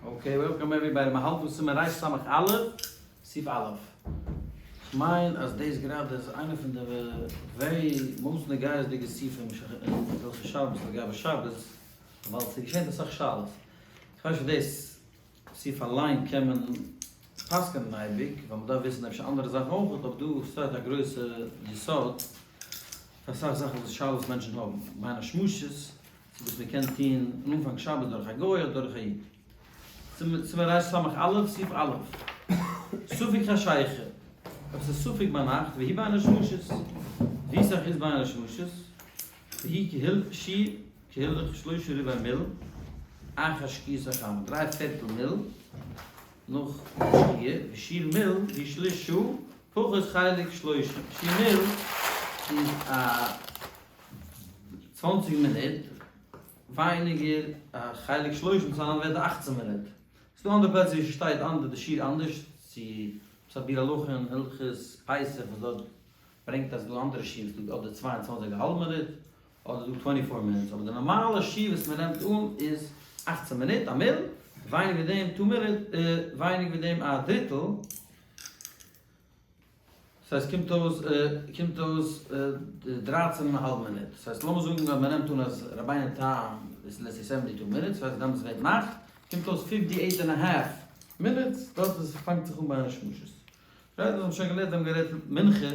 Okay, welcome everybody, מען האלט דא סימן רס"א, סעיף א'. כ'מיין אז דאס גראדע איז איינע פון די very most נוגעות'דיגע סעיפים אין הלכות שבת לגבי שבת, ווייל ס'געשענט אסאך שאלות. כ'ווייס נישט דאס סעיף אליין קען מען פסק'ענען אייביג, ווייל מ'דארף וויסן אפשר אנדערע זאכן אויך, אבער דא שטייט א גרויסע יסוד פאר אסאך זאכן וואס שאלות מענטשן האבן, בין השמשות, צו וואס מ'קען טון אין אנפאנג שבת דורך א גוי אדער דורך א איד. סימן רס"א, סעיף א', ספק חשיכה, אויב ס'איז ספק ביינאכט, והיא בין השמשות, ווי סאך איז בין השמשות, והיא שיעור כהילוך שלושה רבעי מיל, אחר שקיעת החמה, דריי פערטל מיל נאך שקיעה, ושיעור מיל הוא שליש שעה, פחות חלק שלושים, שיעור מיל איז א צוואנציג מינוט ווייניגער א חלק שלושים צו אנדערע ווערטער אכצען מינוט. ס'דא אנדערע פלעצער ווי ס'שטייט אנדער די שיעור אנדערש, צו ס'איז א ביאור הלכה אין הלכות פסח וואס דארט ברענגט אז ס'דא אנדערע שיעור וואס דא אדער 22 א האלב מינוט אדער דא 24 מינוטס אבער די נארמאלע שיעור וואס מ'נעמט אן איז אכצען מינוט א מיל, ווייניג ווי דעם two מינוט ווייניג ווי דעם א דריטל. ס'הייסט קומט אויס קומט אויס דרייצען און א האלב מינוט, ס'הייסט לאמיר זאגן אז מ'נעמט אן אז רבינו תם איז let's say seventy two minutes, ס'הייסט דעמאלטס ווערט נאכט, קומט אויס fifty eight און א half minutes, דארט איז פאנגט זיך אן בין השמשות. right דאס האבן שוין געלערנט, זיי האבן גערעדט מנחה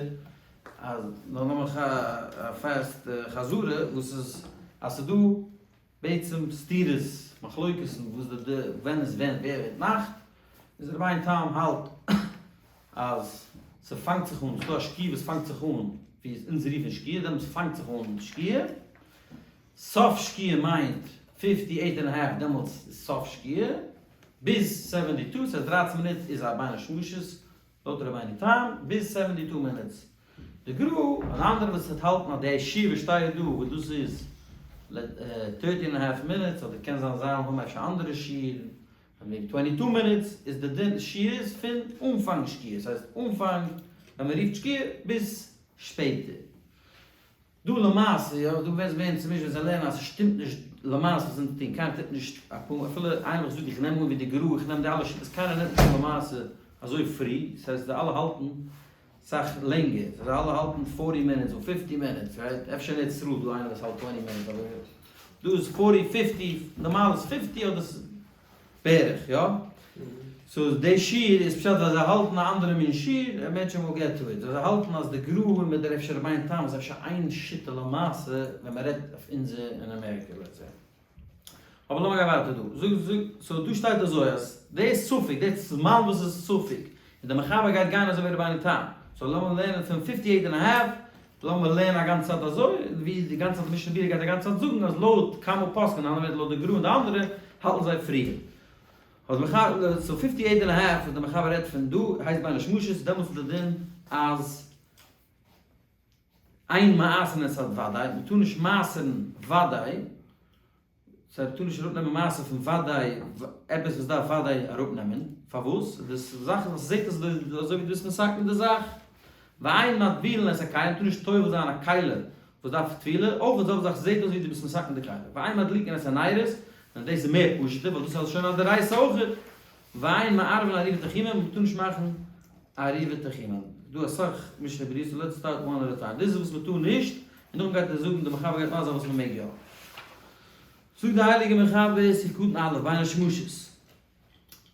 אז נאר לאמיך א fast חזרה וואס איז אז ס'דא בעצם סתירות, מחלוקת'ן וואס די די ווען איז ווען ווער ווערט נאכט, איז רבינו תם האלט אז ס'פאנגט זיך אן, ס'דא א שקיעה וואס פאנגט זיך אן, ווי אונז רופן שקיעה, דעמאלטס פאנגט זיך אן שקיעה, סוף שקיעה מיינט fifty eight and half דעמאלטס איז סוף שקיעה, ביז seventy two, ס'הייסט דרייצן מינוט איז א בין השמשות, לויט רבינו תם, ביז seventy two minutes. די גר"א, אן אנדערע וואס וועט האלטן אז די שיעור וואס שטייט דא וואס דאס איז thirteen and half minutes אדער קען זיין זיי האבן אפשר אנדערע שיעור maybe twenty two minutes איז די דין שיעור איז פון אנפאנג שקיעה ס'הייסט אנפאנג ווען מ'רופט שקיעה ביז שפעטער. דא למעשה יא, דא וועסט ווערן צומישט ווען זיי לערנען אז ס'שטימט נישט למעשה וואס זיי טוהן, קיינער טוט נישט אפילו איינער וואס זאגט איך נעם אן ווי די גר"א איך נעם די אלע שיטות קיינער נעמט נישט אן למעשה אזוי פרי, ס'הייסט זיי אלע האלטן סאך לענגער, זיי אלע האלטן forty minutes און fifty minutes, right? אפשר אין ארץ ישראל איז דא איינער וואס האלט twenty minutes אבער דא איז forty fifty, נארמאל איז fifty אדער בערך, יא? so די שיעור איז פשט אז זיי האלטן א אנדערע מין שיעור, מענטשן will get to it, זיי האלטן אז די גר"א מיט דער אפשר רבינו תם איז אפשר איין שיטה למעשה ווען מען רעדט אויף אונזער אין אמעריקע let's say. אבער לאמיר גיין ווייטער דא. זאג זאג, so דא שטייט אזוי אז די ספק, די זמן וואס איז ספק, און די מחבר גייט גיין אזוי ווי רבינו תם. so לאמיר לערנען פון fifty eight and a half, לאמיר לערנען א גאנצע צייט אזוי, ווי די גאנצע צייט משנה ברורה גייט א גאנצע צייט זאגן אז לויט כמה פוסקים, אנדערע ווערטער לויט די גר"א און די אנדערע, האלטן זיי פריער. אז מחבר, so fifty eight and a half וואס די מחבר רעדט פון דא, הייסט בין השמשות, דעמאלטס איז די דין אז אין מעשרין את הדוודאי, מ'טאר נישט מעשר'ן וודאי, סא מ'טאר נישט אראפנעמען מעשר פון וודאי, עפעס וואס דארף וודאי אראפנעמען, פארוואס? די זאך איז אז ס'זעט אויס אזוי ווי דו ביסט מתקן די זאך, ואין מטבילין את הכלי, מ'טאר נישט טובל זיין א כלי וואס דארף טבילה, אויך די זעלבע זאך ס'זעט אויס ווי דו ביסט מתקן די כלי, ואין מדליקין את הנרות, און דאס איז מער פשוט'ער ווייל דאס איז שוין א דאורייתא אויך, ואין מערבין עירובי תחומין, מ'טאר נישט מאכן עירובי תחומין. דא אסאך משנה ברורה, so let's start one at a time. דאס איז וואס מ'טאר נישט, און נאכדעם גייט ער זאגן, די מחבר גייט מסביר זיין וואס מ'מעג יא. זאגט די הייליגע מחבר, סעיף קטן א', בין השמשות.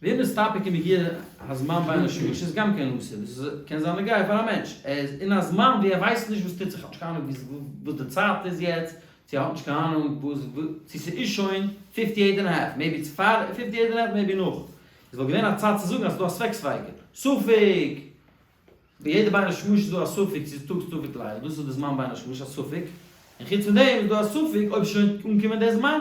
ואם נסתפק אם הגיע הזמן בין השמשות גם כן אסור, דאס איז קען זיין נוגע פאר א מענטש, ער איז אין א זמן ווי ער ווייסט נישט וואס טוט זיך, האט נישט קיין אהנונג וואס די צייט איז יעצט, צו ער האט נישט קיין אהנונג וואס, צו ס'איז שוין fifty eight and half, maybe it's פאר fifty eight and half maybe נאך, עס וואלט געווען א צייט צו זאגן אז ס'איז דא א ספק ספיקא, ספק! ביי יעדע בין השמשות איז דא א ספק צו ס'איז טאג ספק לילה, דאס איז די זמן בין השמשות א ספק, און חוץ פון דעם איז דא א ספק אויב ס'איז שוין אנגעקומען דער זמן,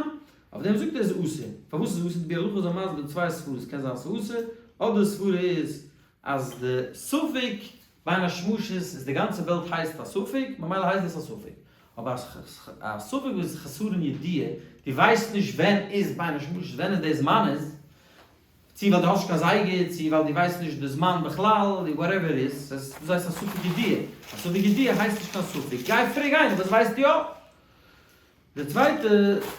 אויף דעם זאגט ער איז אסור, פארוואס איז אסור? די ביאור הלכה איז מסביר צוויי סברות, קען זיין ס'איז אסור, אדער די סברה איז אז די ספק בין השמשות איז די גאנצע וועלט הייסט א ספק, ממילא הייסט דאס א ספק. אבער א ספק וואס איז חסרון ידיעה, דו ווייסט נישט ווען איז בין השמשות, ווען איז די זמן איז, צו ווייל דו האסט נישט קיין זייגער, צו ווייל דו ווייסט נישט די זמן בכלל, whatever it is, דאס הייסט א ספק ידיעה. א ספק ידיעה הייסט נישט קיין ספק. גיי פרעג איינעם וואס ווייסט יא. די צווייטע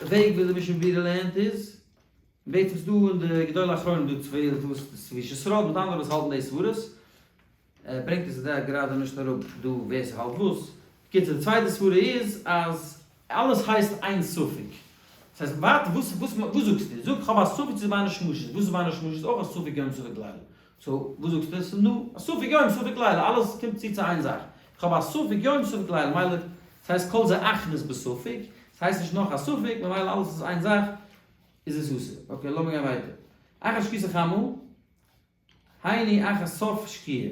וועג ווי די משנה ברורה לערנט איז. בעצם איז דא אין די גדולי האחרונים דא צוויי צבי ששרד מיט אנדערע וואס האלטן די סברות, ער ברענגט עס דא גראדע נישט אראפ דא ווער ס'האלט וואס. בקיצור די צווייטע סברה איז אז אלעס הייסט איין ספק. דאס הייסט ווארט וואס וואס וואס זאגסטו? זאג כ'האב א ספק צו בין השמשות, וואס איז בין השמשות? אויך א ספק יום ספק לילה. so וואס זאגסטו? ס'איז נו א ספק יום ספק לילה, אלעס קומט צו צו איין זאך. כ'האב א ספק יום ספק לילה, מילא ס'הייסט כל זה אחנות בספק, ס'הייסט נישט נאך א ספק, ממילא אלעס איז איין זאך, איז עס אסור. okay לאמיר גיין ווייטער. אחר שקיעת החמה. היינו אחר סוף שקיעה.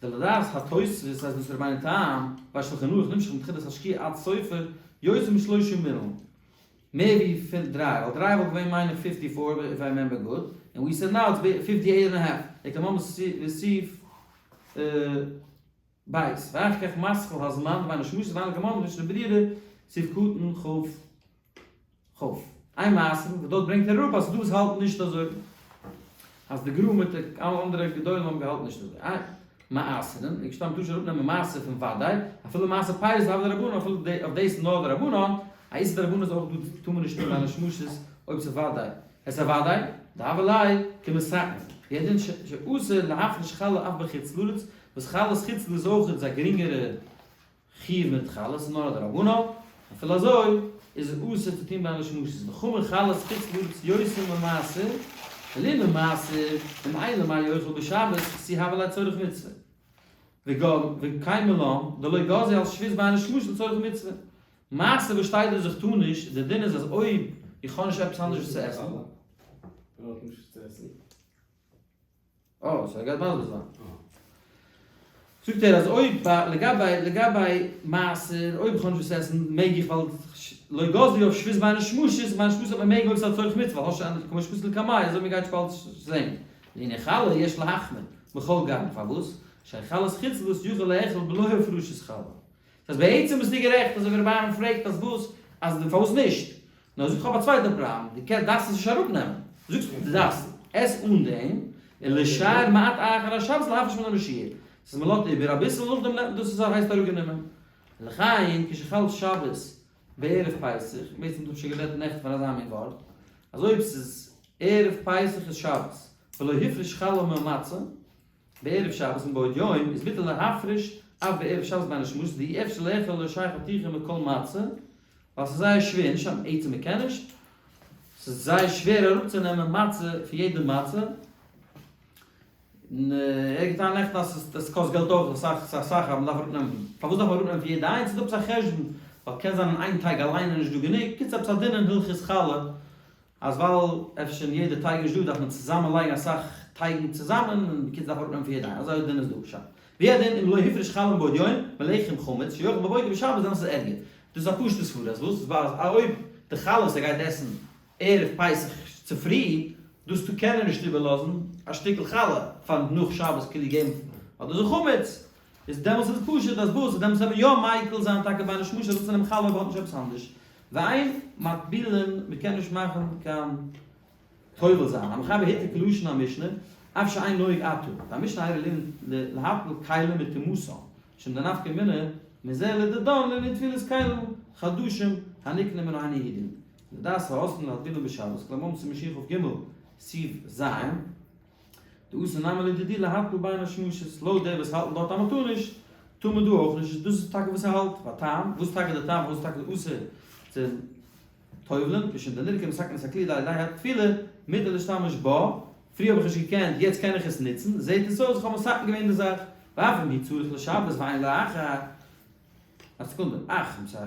דלדעת התוספות אז דאס רבינו תם והשולחן ערוך נמשך מתחילת השקיעה עד סופה יותר משלושה מילין. מער ווי פון דריי, ווייל דריי וואלט געווען מיין איך fifty four if I remember good, און we said now it's fifty eight and half, לקמן בסעיף בית, ואחר כך מתחיל הזמן בין השמשות ואין לקמן במשנה ברורה סעיף קטן כ ח. איין מעשה וואס דארט ברענגט ער אראפ אז ס'דא וואס האלטן נישט אזוי, אז די גר"א מיט די אלע אנדערע גדולים האבן געהאלטן נישט אזוי. איין מעשר'ן, איז געשטאנען מ'טאר נישט אראפנעמען מעשר פון וודאי, אפילו מעשר פירות הוה דרבנן, אפילו אויף דאס איז נאר דרבנן, א איסור דרבנן איז אויך דא טאר מען נישט טון בין השמשות אויב ס'איז וודאי. עס איז וודאי, דהוה ליה כמתקן. והוא הדין שאסור להפריש חלה אף בחוץ לארץ, וואס חלות חוץ לארץ איז אויך איז א גרינגערע חיוב מיט חלות איז נאר א דרבנן, אפילו אזוי איז עס אסור צו טון בין השמשות, וחמור חלות חוץ לארץ יותר ממעשר, ולענין מעשר, אם אין לו מה יאכל בשבת, תו הוה ליה צורך מצוה. וקיימא לן, דלא גזרו על שבות בין השמשות לצורך מצוה. מעשר וואס שטייט דא זיך טאר נישט, די דין איז אז אויב איך האב נישט עפעס אנדערש וואס צו עסן. אה, so ער גייט מסביר זיין. זאגט ער אז אויב ביי לגבי לגבי מעשר אויב איך האב נישט וואס צו עסן מעג איך ווייל לא גזרו אויף שבות בין השמשות בין השמשות האט מען מעג אויב ס'איז א צורך מצוה ווייל האסט שוין כמו שפסק לקמאי אזוי מ'גייט באלד זעהן. לענין חלה יש להחמיר בכל גוון פארוואס? שאין חלת חוץ לארץ יכול לאכול בלא הפרשת חלה. ס'הייסט בעצם ביסטו גערעכט אזוי ווי רבי אהרן פרעגט אז וואס אז פארוואס נישט? נאר זאג כ'האב א צווייטע פראבלעם, דו קענסט דארפסט עס נישט אראפנעמען, זאגסט דו דארפסט עס אן דעם, און לשאר מעט אחר השבת להפריש מן המשיח, ס'איז מ'לאזט איבער אביסל נאכדעם נעמט מען דאס איז הייסט אראפגענומען. לכן כשחל שבת בערב פסח, בעצם דא האב שוין גערעדט נעכטן פון אזא מין ווארט, אז אויב ס'איז ערב פסח איז שבת, ולא הפריש חלה ממצה, בערב שבת מבעוד יום איז מותר להפריש אף בערב שבת בין השמשות דאי אפשר לאכול לשאר חתיכה מכל מצה, ווייל ס'איז זייער שווער, נישט אז עצם מ'קען נישט, ס'איז זייער שווער אראפצונעמען מצה פון יעדע מצה, און ער האט געטענה'ט נעכטן אז עס קאסט געלט אויך אסאך, ס'איז אסאך אז מ'דארף אראפנעמען, פארוואס דארף מען אראפנעמען פון יעדע איינס, ס'איז דא עפעס א חשבון, ווייל קען זיין אין איין טייג אליין איז נישט דא גענוג, קיצור עפעס א דין אין הלכות חלה אז ווייל אפשר אין יעדע טייג איז נישט דא דארף מען צוזאמען לייגן אסאך טייגן צוזאמען און בקיצור דארף אראפנעמען פון יעדע איין אזוי דין איז דא שוין והוא הדין אם לא הפריש חלה מבעוד יום מלחם חמץ שיאכל בבוקר בשבת דעמאלטס איז ערגער דאס איז א פשוטע סברא אז וואס ווייל אז אויב די חלה וואס ער גייט עסן ערב פסח צופרי דאס טאר קען ער נישט איבערלאזן א שטיקל חלה פאר נאך שבת כאילו געבן ווייל דאס איז חמץ איז דעמאלטס איז עס פשוט אז וואס דעמאלטס וועט מען יא מיקל זיין טאקע בין השמשות אראפצונעמען חלה אויב האט נישט עפעס אנדערש. ואין מטבילין מ'קען נישט מאכן קיין טובל זיין, המחבר היתר כלשון המשנה, אף שאין נוהג עתה, והמשנה העירה להטביל כלים מטומאתן, משום דנפקא מינה מזה לדידן לענין טבילת כלים חדשים הנקנה מן היהודים, לדעת האוסרין להטבילן בשבת, כלומר סימן שכ"ג סיף ז. דאסור נמי לדידי להטביל בין השמשות, לויט די וואס האלטן דארט אז מ'טאר נישט, טאר מען דא אויך נישט, דאס איז טאקע וואס ער האלט, והטעם, וואס איז טאקע די טעם פארוואס טאקע אסור צו טובל'ן, משום דנראה כמתקן את הכלי על ידי הטבילה, מותר להשתמש בה, פריער האב איך נישט געקענט, יעצט קען איך עס נוצן, זעט עס אויס איך האב מתקן געווען די זאך, ואף אם הוא צריך לשבת ואין לו אחר. א סעקונדע, אך, I'm sorry.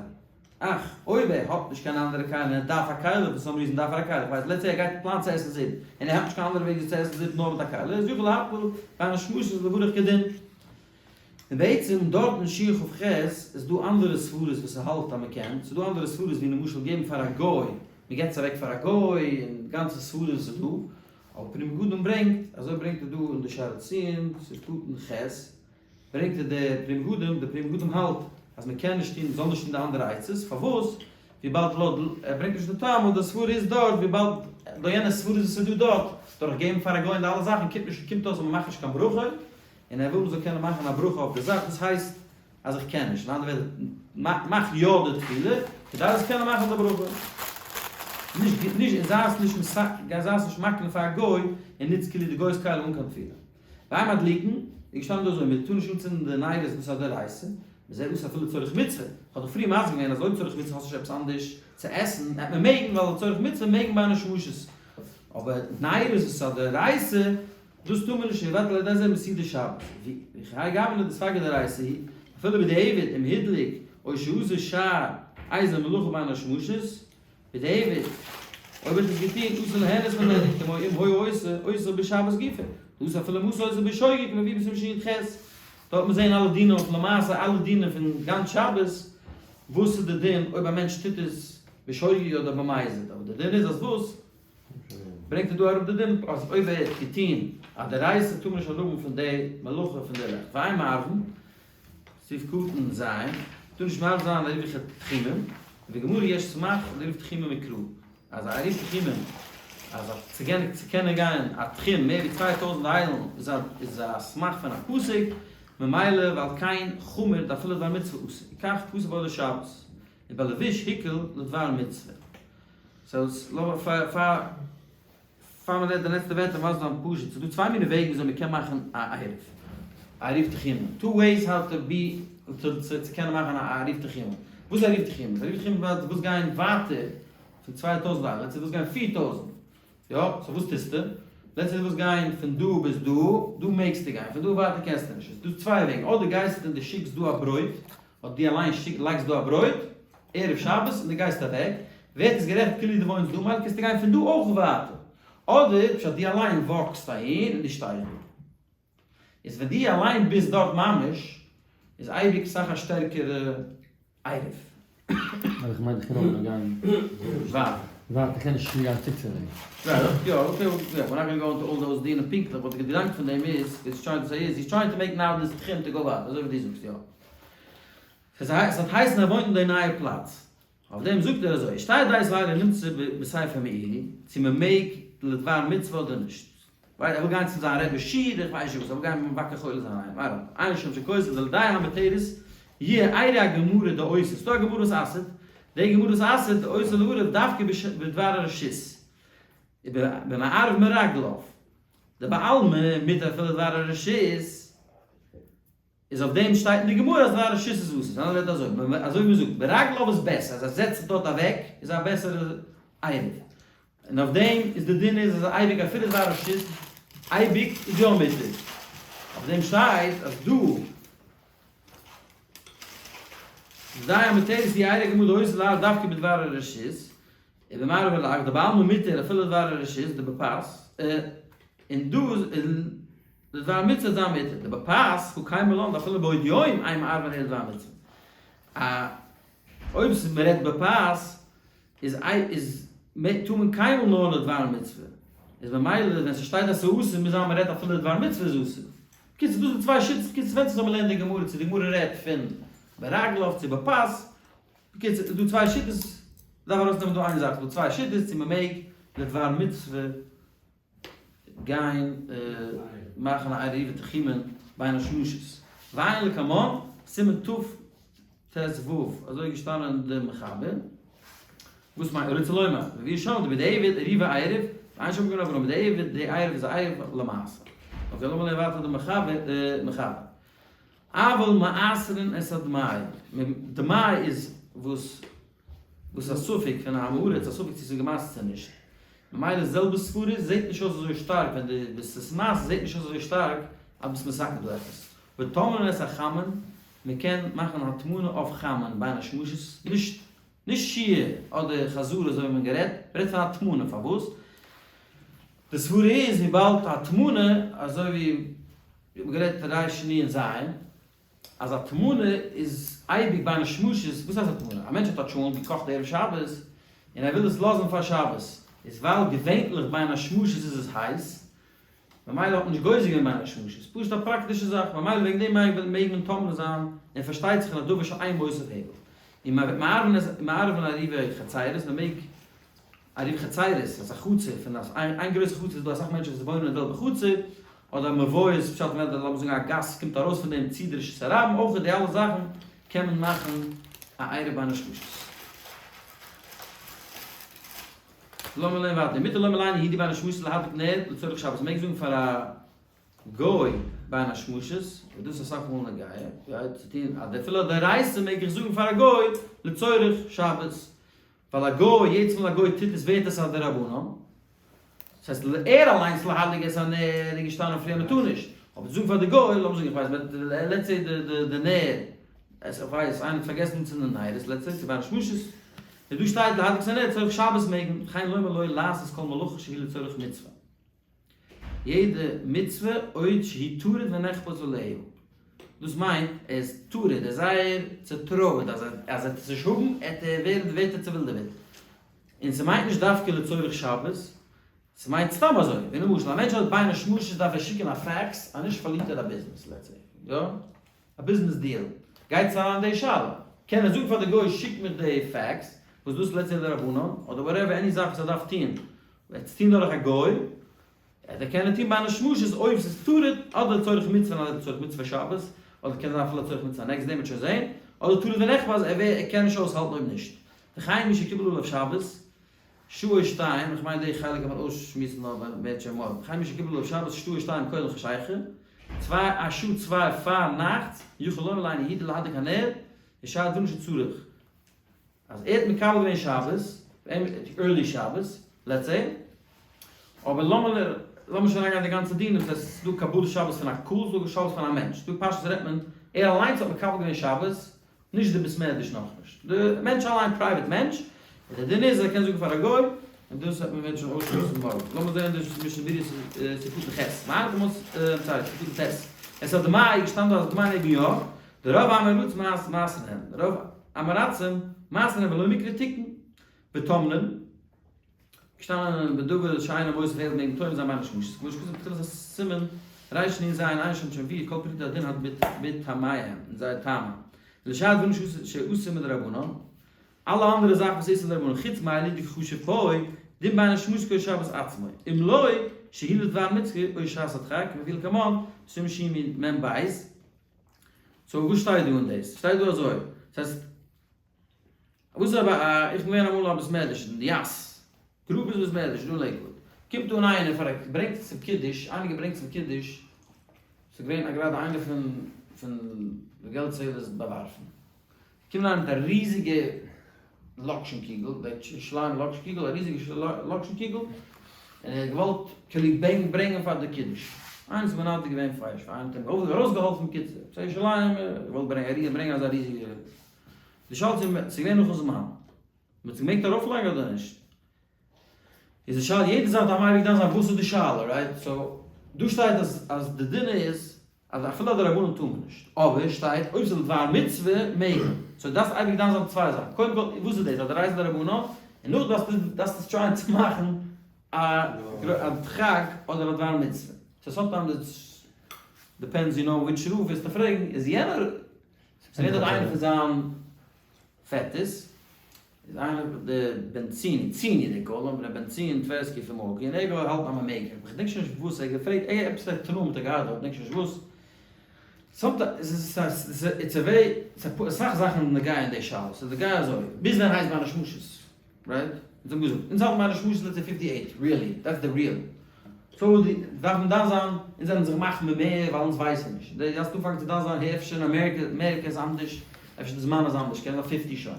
אך, אויב ער האט נישט קיין אנדערע כלי און ער דארף א כלי, for some reason דארף ער א כלי, איך ווייס, let's say ער גייט פלאנט צו עסן זופ, און ער האט נישט קיין אנדערע וועג זיך צו עסן זופ נאר מיט א כלי, איז יכול להטביל בין השמשות לברך כדין. און בעצם דארט אין שכ"ח איז דא אנדערע סברות וואס ער האלט אז מען קען, ס'איז דא אנדערע סברות ווי למשל געבן פאר א גוי, מען געבט עס אוועק פאר א גוי, און גאנצע סברות וואס איז דא, אבער פרי מגדים ברענגט, אזוי ברענגט ער דא אין די שער הציון, סעיף קטן ח, ברענגט ער די פרי מגדים, די פרי מגדים האלט אז מען קען נישט טון, מען זאל נישט טון די אנדערע עצות, פארוואס? וויבאלד לויט, ער ברענגט נישט די טעם, אבער די סברה איז דארט, וויבאלד די יענע סברות וואס איז דא דארט, דורך געבן פאר א גוי און די אלע זאכן, קומט נישט, קומט אויס אז מען מאכט נישט קיין ברכה, און ער וויל מען זאל קענען מאכן א ברכה אויף די זאך, דאס הייסט אז איך קען נישט, אין אנדערע ווערטער, מאך יא די טבילה, כדי זאלסט קענען מאכן די ברכה. נישט נישט זיי עס נישט מסכן זיי עס נישט מקנה פאר א גוי און נוץ כאילו די גוי'ס כלים אן קיין טבילה. ואין מדליקין, איז געשטאנען דא אזוי, מען טאר נישט אנצינדן די נרות וואס איז א דאורייתא, וזה אסור אפילו לצורך מצוה, כ'האב דאך פריער מסביר געווען אז אויב צורך מצוה האסט נישט עפעס אנדערש צו עסן, העט מען מעגן ווייל לצורך מצוה מעג מען בין השמשות, אבער נרות וואס איז א דאורייתא, דאס טאר מען נישט יבטל על ידי זה מסעודת שבת, וכהאי גוונא דספקא דאורייתא היא, אפילו בדיעבד אם הדליק או שעשה שאר איזה מלאכה בין השמשות, בדיעבד, אויב האט עס געטון אסור ליהנות ממנו, כמו אם היה עושה אותה בשבת גופא, דאסור אפילו אם עשה אותה בשוגג כמבואר בסימן שי"ח. דא האט מען זעהן אלע דינים אויף למעשה אלע דינים פון גאנץ שבת, וואס איז די דין אויב א מענטש טוט עס בשוגג אדער במזיד, אבער די דין איז אז וואס? ברענגט ער דא אראפ די דין אז אויב ער האט געטון א דאורייתא טאר מען נישט הנאה האבן פון די מלאכה פון די לעכט, ואין מערבין, סעיף קטן ז', טאר נישט מערב זיין עירובי תחומין, ובגמרא יש סמך לעירוב תחומין מקרא, אז א עירוב תחומין, אז א צו קענען צו קענען גיין א תחום מער ווי 2000 איילן איז א איז א סמך פון א פסוק, ממילא ועל כן חמור דאפילו דבר מצוה אסור, כך כתוב בעוד שבת, ובלבוש היקל לדבר מצוה. so לאמיר פאר פאר פאר מען רעדט די לעצטע ווערטער מסביר זיין פשוט, ס'איז דא צוויי מיני וועגן וויאזוי מען קען מאכן א עירוב, א עירוב תחומין, two ways how to be צו צו קענען מאכן א עירוב תחומין, וואס איז עירוב תחומין? עירוב תחומין מיינט דו ווילסט גיין ווייטער פון 2000 דאלער, let's say דו ווילסט גיין 4000, יא, so וואס טוסטו? let's say דו ווילסט גיין פון דא ביז דא, דא מעגסטו גיין, פון דא ווייטער קענסטו נישט, איז דא צוויי וועגן, אדער גייסטו און דו שיקסט דא א ברויט, אדער דו אליין שיק לייגסט דא א ברויט, ערב שבת, און דו גייסט אוועק, ווערט עס גערעכנט כאילו דו וואוינסט דא, ממילא קענסטו גיין פון דא אויך ווייטער. אדער פשט דו אליין walk סט אהין און דו שטייסט דא. איז ווען דו אליין ביסט דארט ממש, איז אייביג סאך א שטערקערע עירוב. אבער איך מיין איך קען אויך נאר גיין ווייטער. ווייטער, איך קען נישט שוין גיין צוריק צו וועגס. יא, okay, יא, we're not gonna go into all those דינים פונקטליך, but די געדאנק פון דעם איז, וואס trying to say איז, he's trying to make now this תחום to go ווייטער, אזוי ווי דו זאגסט, יא. ס'הייסט, ס'האט הייסן ער וואוינט אין די נייע פלאץ. אויף דעם זאגט ער אזוי, שתי דעות האלה נמצא בספר מאירי, צו מ'מעג לדבר מצוה אדער נישט. ווייל ער וויל גיין צו זיין רבי שיר, איך ווייס נישט וואס, ער וויל גיין מבקר חולה זיין איינעם, I don't know. עיין שם שכותב דלדעה המותרת יהיה איירי הגמרא דאוסר, ס'דא א גמרא וואס אסר'ט, די גמרא וואס אסר'ט דאוסר לערב דווקא בדבר הרשות, ובמערב מרגליו, דבעלמא מותר אפילו לדבר הרשות, איז אויף דעם שטייט אין די גמרא אז דבר הרשות איז אסור, אנדערע ווערטער אזוי, אזוי ווי מ'זאגט, ברגליו איז בעסער, אז ער זעצט זיך דארט אוועק איז א בעסערע עירוב, און אויף דעם איז די דין איז אז אייביג אפילו דבר הרשות אייביג איז יא מותר, אויף דעם שטייט אז דא די המותרת היא איירי גמרא דאוסר לערב דווקא בדבר הרשות, ובמערב ולאח דבעלמא מותר אפילו לדבר הרשות דבפת, און דא איז לדבר מצוה זיין מותר, דבפת הוא קיימא לן דאפילו בעוד יום אין מערבין אלא לדבר מצוה. א אויב ס'איז מ'רעדט בפת איז איז טאר מען קיינמאל נאר לדבר מצוה, איז ממילא ווען ס'שטייט אז ס'איז אסור מוז זיין מ'רעדט אפילו לדבר מצוה איז אסור. בקיצור דאס זענען צוויי שיטות, בקיצור ס'ווענדט זיך זאל מען לערנען די גמרא צו די גמרא רעדט פון ברגליו צו בפת, בקיצור איז דא צוויי שיטות, דארף ארויסנעמען דא איין זאך, ס'דא צוויי שיטות צו מ'מעג לדבר מצוה גיין מאכן א עירובי תחומין בין השמשות. ועיין לקמן, סימן תט"ו, אזוי איז געשטאנען אין די מחבר. וואס מיינט רוצה לומר? ווי שם דבדיעבד עירובי עירוב, ואין שם געווען אבער בדיעבד די עירוב איז א עירוב למעשה. okay לאמיר לערנען ווייטער די מחבר די מחבר. אבל מעשרין את הדמאי, דמאי איז וואס וואס איז א ספק פון א עם הארץ, א ספק צו ס'איז געמעשר'ט צו נישט. ממילא זעלבע סברה זעט נישט אויס אזוי שטארק ווען די ביסט עס מעשר זעט נישט אויס אזוי שטארק אז ביסט מתקן דא עפעס. וטומנין את החמין, מ'קען מאכן הטמנה אויף חמין בין השמשות, נישט נישט שהייה אדער חזרה אזוי ווי מ'האט גערעדט, מ'רעדט פון הטמנה, פארוואס? די סברה איז וויבאלד הטמנה אזוי ווי מ'האט גערעדט ריש נון ז' אז הטמנה איז אייביג בין השמשות, וואס הייסט הטמנה? א מענטש האט א טשולנט געקאכט ערב שבת און ער וויל עס לאזן פאר שבת, איז ווייל געווענליך בין השמשות איז עס הייס, ממילא האט מען נישט גוזר געווען בין השמשות, פשוט א פראקטישע זאך, ממילא וועגן דעם מעג מען טמא זיין, און פארשטייט זיך אין א דבר שאין מוסיף הבל. און מערבין עירובי חצירות, מען מעג עירובי חצירות, אז א חצר פון איין גרויסע חצר איז דא אסאך מענטשן וואס וואוינען אין די זעלבע חצר, אדער מבואות, פשט ווען לאמיר זאגן א גאס קומט ארויס פון דעם צו די רשות הרבים, אויך די אלע זאכן קען מען מאכן א עירוב בין השמשות. לאמיר לערנען ווייטער. מותר לומר לאינו יהודי בין השמשות להדליק נר לצורך שבת. מ'מעג זאגן פאר א גוי בין השמשות, און דאס איז אסאך מאל נוגע, יא, צו טון אז אפילו א דאורייתא מעג איך זאגן פאר א גוי לצורך שבת. ווייל א גוי, יעדעס מאל א גוי טוט עס ווערט עס א דרבנן. דאס הייסט ער אליינס להדליק את הנר איז געשטאנען פריער מ'טאר נישט, אבער צו זאגן פאר די גוי, לאמיר זאגן איך ווייס let's say די נר, עס איך ווייס איינער האט פארגעסן אנצינדן נייערס let's say צו בין השמשות, און דא שטייט להדליק את הנר לצורך שבת מעג מען, וכן לומר לו לעשות כל מלאכה שהיא לצורך מצוה. יעדע מצוה עוד שהיא טרוד ונחפז עליה. דאס מיינט ער איז טרוד, ער איז זייער צוטרויעט אז ער וועט עס נישט האבן עט ער ווערן ווערט ער צעווילדעוועט. און ס'מיינט נישט דווקא לצורך שבת, ס'מיינט סתם אזוי, ווי למשל א מענטש האט בין השמשות דארף ער שיקן א fax אז נישט פארלירט ער א ביזנעס let's say, יא? א ביזנעס deal, גייט אריין די שאלה, קען ער זאגן פאר די גוי שיק מיך די fax, וואס דאס let's say דרבנן, אדער whatever any זאך וואס ער דארף טון, וועט עס טון דורך א גוי, ער קען ער טון בין השמשות אויב ס'איז טרוד, אדער לצורך מצוה אדער לצורך מצוה שבת, אדער קען זיין אפילו לצורך מצוה next day מ'וועט שוין זעהן, אדער טרוד ונחפז ער ווער ער קען נישט אויסהאלטן אויב נישט. וכן מי שקיבל עליו שבת, שעה או שתיים, איך מיין די חלק קען מען אויסשמועסן נאר ווען מ'וועט שוין מארגן, וכן מי שקיבל עליו שבת שעה או שתיים קודם חשיכה, צוויי א שעה צוויי פאר נאכט, יכול לומר לאינו יהודי להדליק הנר, ושאר דברים שצריך. אז ער האט מקבל געווען שבת, early שבת, let's say, אבער לאמיר לאמיר שוין אריינגיין אין די גאנצע דינים, ס'הייסט ס'איז דא קבלת שבת פון א קהל, ס'איז דא שבת פון א מענטש, דא פשטות רעדט מען, ער אליינס האט מקבל געווען שבת, נישט די בית מדרש נאכנישט, די מענטש אליין private מענטש, און די דין איז ער קען זאגן פאר א גוי, און דאס וועט מען מענטשן אויסשמועסן מארגן. לאמיר זען די משנה ברורה סעיף קטן ח', מארגן מוז, sorry, סעיף קטן ט', עס האט דמאי געשטאנען דא אז דמאי נגן יא, די רוב עם הארץ מעשר'ן, רוב עם הארצים מעשר'ן ולא מקרה תיקון וטומנין, געשטאנען בדבר שאינו מוסיף אלא מעגן טועם זיין בין השמשות, כמו שכתוב בתחילת הסימן רנ"ז עיין שם שם ווי כל פרטי הדין האט בטעמיהם אין זייער טעמים, ולשאר דברים שאסור מדרבנן, אלע אנדערע זאכן וואס איסור דרבנן חוץ מאלו דקחשוב פה, דין בין השמשות כשבת עצמו, אם לא, שהיא לדבר מצוה או שעת הדחק, כמביא לקמן, סימן שמ"ב. so וואס שטייט דא אין דאס? שטייט דא אזוי, ס'הייסט, וואס איז אבער א, איך בין געווען אמאל אין א בית מדרש אין יאס, גרובער'ס בית מדרש דא אין לעיקוואד, קומט אן איינער פאר א, ברענגט צום קידוש, איינער געברענגט צום קידוש, ס'איז געווען א גראדע איינער פון פון די געלט ציילערס באווארפן, קומט אריין מיט א ריזיגע לאקשן קוגל, די ירושלים לאקשן קוגל, א ריזיגע לאקשן קוגל, און ער האט געוואלט כאילו ברענגען פאר די קידוש. איינס איז מנדב געווען פלייש פאר איינעם האט אים ארויסגעהאלפן בקיצור, צו ירושלים, געוואלט ברענגען אזא ריזיגע, די שאלה איז ס'איז געווען נאכן זמן, מ'האט עס געמעגט ארויפלייגן אדער נישט? איז די שאלה, יעדע זאך דארף מען אייביג דן זיין וואס איז די שאלה, right? so דא שטייט אז אז די דין איז אז אפילו א דרבנן טאר מען נישט, אבער שטייט אויב ס'איז לדבר מצוה מעג מען, so דארפסט אייביג דן זיין צוויי זאכן, קודם כל וואס איז דאס א דאורייתא דרבנן, און נאכדעם דארפסטו דארפסטו עס try ען צו מאכן א א דחק אדער א דבר מצוה, so sometimes depends you know which רב וועסטו פרעגן, איז יענער, ס'רעדט דארט איינער פון זיין פעטערס, איז איינער די בנציני, ציני די קאלום, ר' בנציון טווערסקי פון מארקי, און ער געוואלט האלטן אז מען מעג, איך געדענק שוין נישט וואס ער האט געפרעגט, ער עפעס א תנאים האט ער געהאט דארט, געדענק שוין נישט וואס, sometimes it's a very, אסאך זאכן נוגע אין די שאלה, ס'איז נוגע אזוי, ביז ווען הייסט בין השמשות, right? אונז האבן געזאגט, אונז האלטן בין השמשות let's say fifty eight, really, that's the real, so דארף מען דן זיין, אונז זענען זיך מחמיר מער ווייל אונז ווייסן נישט, די דארפסט אנפאנגען צו דן זיין העי אפשר אין אמעריקע, אמעריקע איז אנדערש, אפשר די זמן איז אנדערש, קען זיין fifty שוין.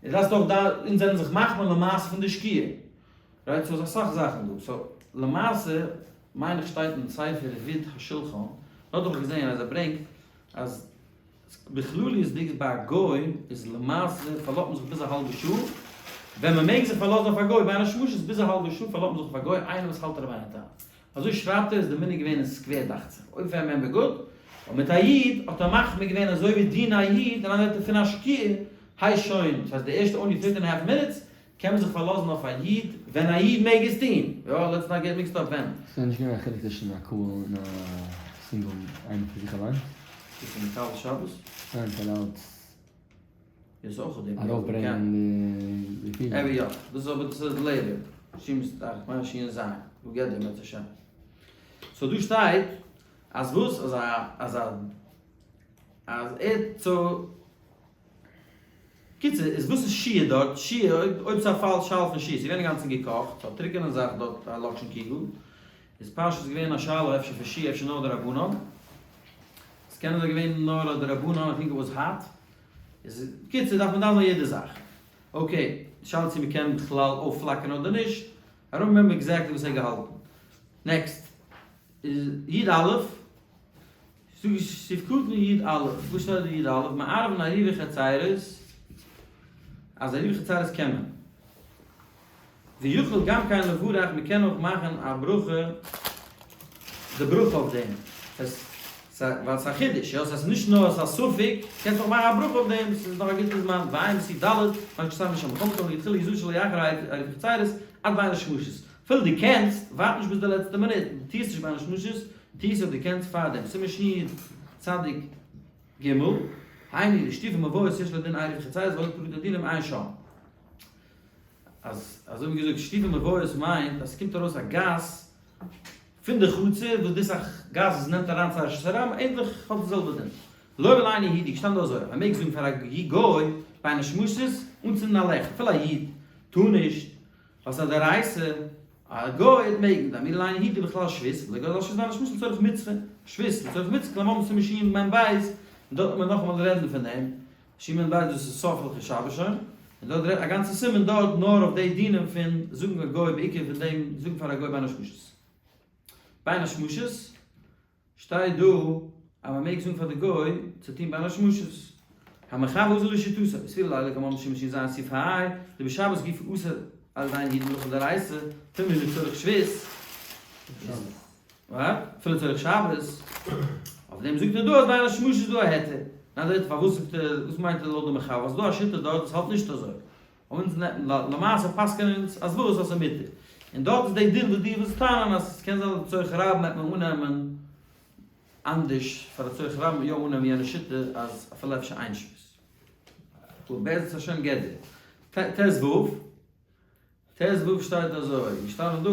די דארפסט אויך דן, אונז זענען זיך מחמיר למעשה פון די שקיעה, right, so איז אסאך זאכן דא, so למעשה מיין איך שטייט אין ספר רביד השולחן, דארט האב איך געזען אז ער ברענגט אז בכלליות'דיג ביי א גוי איז למעשה פארלאזט מען זיך ביז א האלבע שעה, ווען מען מעג זיך פארלאזן אויף א גוי בין השמשות ביז א האלבע שעה פארלאזט מען זיך אויף א גוי איינער וואס האלט רבינו תם. אזוי שרייבט ער איז די מנהג געווען אין סקווער דאכט זיך אויב I remember גוט, און מיט א איד האט ער מחמיר געווען אזוי ווי דין א איד אין אנדערע ווערטער פון א שקיעה הייסט שוין דאס הייסט די ערשטע only fifteen half minutes קען מען זיך פארלאזן אויף א איד ווען א איד מעג עס טון, יא let's not get mixed up ווען. ס'איז נישט געווען א חילוק צווישן א קהל און א סינגל איינער פאר זיך אליינס? ביסט מקבל שבת? ניין פאר אלץ איז אויך דעם ארויפברענגען די פיגור. אבי יא, דאס איז אבער דאס איז לערער, שימ ס איך מיין שין ז, וואו גייט דער מענטש השם? so דא שטייט אז וואס אז א אז א אז ער צו. קיצור, איז וואס איז שהייה דארט? שהייה, אויב ס'איז א פאל שאלה פון שהייה, ס'איז געווען אינגאנצן געקאכט, ס'איז א טרוקענע זאך דארט א לאקשן קוגל, איז פשט איז געווען א שאלה אפשר פון שהייה אפשר נאר דרבנן, ס'קען זיין געווען נאר א דרבנן, I think it was hot, איז בקיצור דארף מען דן זיין יעדע זאך. okay, די שאלה צו מ'קען בכלל אויפפלאקערן אדער נישט, I don't remember exactly וואס ער האט געהאלטן. next, איז י א, סעיף קטן י א, וואס שטייט דא י א? מערבין עירובי חצירות, אז עירובי חצירות קען מען. ויכול גם כן לברך, מען קען אויך מאכן א ברכה, די ברכה אויף דעם. ווייל ס'איז א חידוש, יא? ס'איז נישט נאר ס'איז א ספק, קענסט אויך מאכן א ברכה אויף דעם, ס'איז נאך א גוטע זמן, ועיין בסעיף ד', מה שכתב משם בחמץ לכתחילה יזהר שלא יאחר עירובי חצירות עד בין השמשות. אפילו דו קענסט, ווארט נישט ביז די לעצטע מינוט, טו עס נישט בין השמשות, טו עס אויב דו קענסט פארדעם, סימן שין צדיק ג, היינו דשיתופי מבואות יש לו דין עירובי חצירות ועוד פרטי דינים עיין שם. אז אזוי ווי געזאגט שיתופי מבואות מיינט אז ס'קומט ארויס א גאז פון די חצר וואס דאס א גאז וואס נעמט אריין צו א רשות הרבים ענדליך האט די זעלבע דין. לומר לאינו יהודי געשטאנען דא אזוי אז מ'מעג זאגן פאר א גוי בין השמשות אנצינדן א לעכט אפילו א איד טאר נישט ווייל ס'איז א דאורייתא א גוי וועט מעגן דאמירה לאינו יהודי בכלל שבות ולא גזר שבות בין השמשות לצורך מצוה שבות לצורך מצוה כלומר סימן שמ ב' און דארט וועט מען נאכאמאל רעדן פון דעם שמ ב' דאס איז סוף הלכות שבת שוין, און דארט רעדט א גאנצע סימן דארט נאר אויף די דינים פון זאגן א גוי בעיקר פון דעם זאגן פאר א גוי בין השמשות. בין השמשות שטייט דא אז מען מעג זאגן פאר די גוי צו טון בין השמשות. המחבר אזל לשיטתו, וסבירא ליה לקמן משום שין ז' סעיף ה, דבשבת גופא אסור על ידי אידן מלאכה דאורייתא, אפילו לצורך שבות. אפילו לצורך שבת, אויף דעם זאגט ער דא אז בין השמשות איז דא א היתר. ניין דער פארוואס זאגט ער, וואס מיינט ער לויט די מחבר, ווייל ס'איז דא א שיטה דארט וואס האלט נישט אזוי. אונז למעשה פסק'ענען אונז אז וואס אז ס'איז מותר. און דארט איז די דין וואס דו ווילסט טענה'ן אז ס'קען זיין לצורך רבים וועט מען אננעמען אנדערש, פאר לצורך רבים יא אננעמען יענע שיטה אז אפילו אפשר איין שבות. בעזרת השם גדר. ט ו. ט ו שטייט אזוי, געשטאנען דא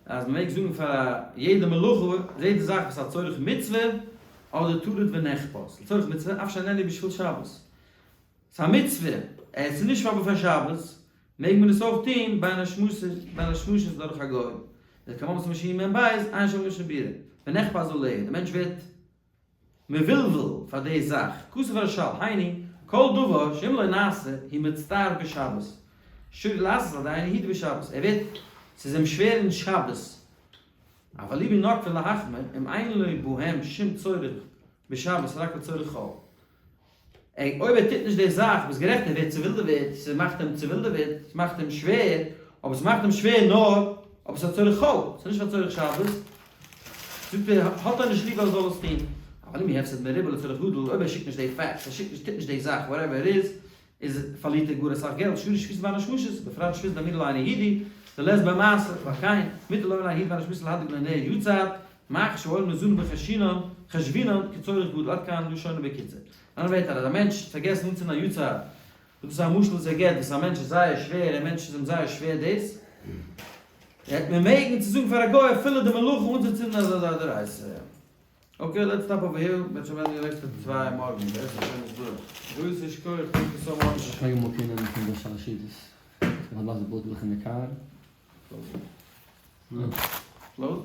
אז מען מעג זאגן פאר א יעדע מלאכה, יעדע זאך וואס א צורך מצוה, אדער טרוד ונחפז, לצורך מצוה, אף שאיננו בשביל שבת. ס'איז א מצוה, עס איז נישט אבער פאר שבת, מעג מען עס אויך טון בין השמשות, בין השמשות דורך א גוי. וכמובן ס'איז משין מ בית, עיין שם משנה ברורה. ונחפז עליה, די מענטש ווערט מבולבל פאר די זאך, כתב הרשל, היינו, כל דבר שאם לא נעשה הוא מצטער בשבת, שרי לעשות על ידי אינו יהודי בשבת, ער ווערט, ס'איז אים שווער אין שבת, אבל ליבי נוקפין להחמיר, אם אין לו בהם שום צורך בשבת רק לצורך חול. אויב ער טוט נישט די זאך, ביסט גערעכט ער ווערט צעווילדעוועט, ס'מאכט אים צעווילדעוועט, ס'מאכט אים שווער, אבער ס'מאכט אים שווער נאר אויב ס'איז א צורך חול, ס'איז נישט פאר צורך שבת, זאגט ער, האט ער נישט ליב אז ער זאל עס טון. אבל אם הוא הפסד מרובה לצורך גדול, אויב ער שיקט נישט די fax, ער שיקט נישט, טוט נישט די זאך, whatever it is, איז פארלירט ער גאר אסאך געלט, שרי שבות בין השמשות, בפרט שבות דאמירה לאינו יהודי, דלית ביה מעשה, והכן, מותר לומר לאינו יהודי בין השמשות להדליק לו נר יארצייט, מאחר שהעולם ניזונין בחשינן, חשבינן, כצורך גדול, עד כאן לשונו בקיצור. אין אנדערע ווערטער, אז א מענטש האט פארגעסן אנצינדן א יארצייט, דאס איז א משל וואס ער געבט, וואס א מענטש איז זייער שווער, א מענטש איז אים זייער שווער דאס, וועט מען מעגן צו זאגן פאר א גוי אפילו די מלאכה אנצוצינדן אזא דאורייתא. okay, let's stop over here, מ'וועט שוין ווענדן די נעקסטע צוויי מארגן, בעזרת השם יתברך. גרויסע שכוח, thank you so much. איך מעג אמאל קומען פון די שלש סעודות? איך האב לאזט די באטלעך אין די קאר. close?